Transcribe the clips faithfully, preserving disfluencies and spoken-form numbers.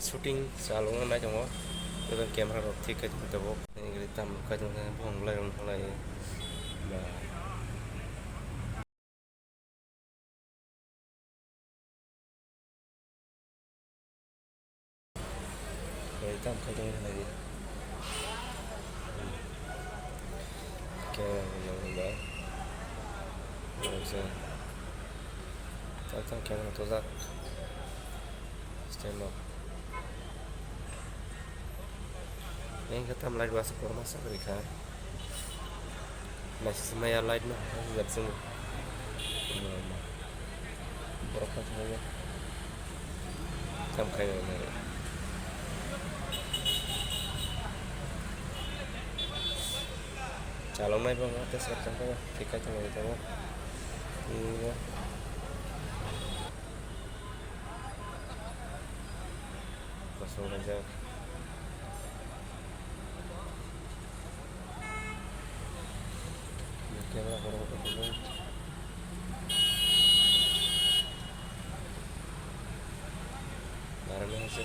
Shooting chalokna nai tongo, tei camera rok thik khe tongwi tongo. Tei tam kaitor khe bufang belai rok nukhlai. Ba. Tei tam kaitor nukhlai. Camera rok nukhlai. Tam tam camera tojak. Stand up. Yang khe tam light wasuk kotorma sak rikha. Naisik maya light no hwnjak chwng. Borok kha thangma. Tam khai rw nai. Chalok nai bo tei sar tang khe thik khai tong lai tongo. Kosong laijak. Camera kotor kotor tongo. Narwknai hai se.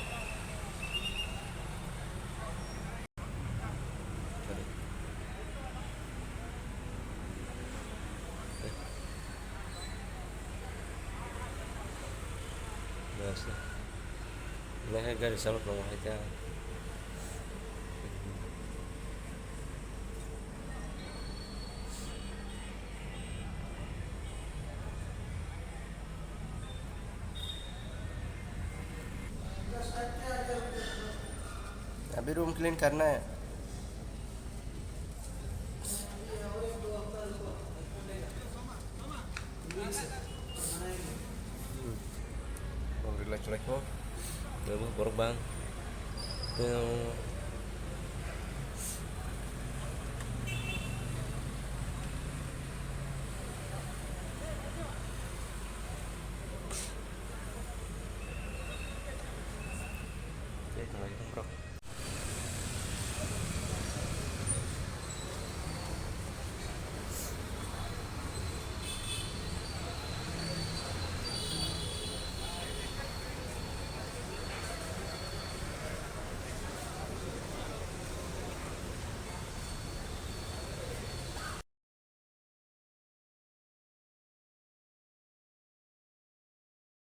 Nahai gari salok tongo hai ta. अभी room clean करना है। Bong relax relax mo. Borok bang. Tei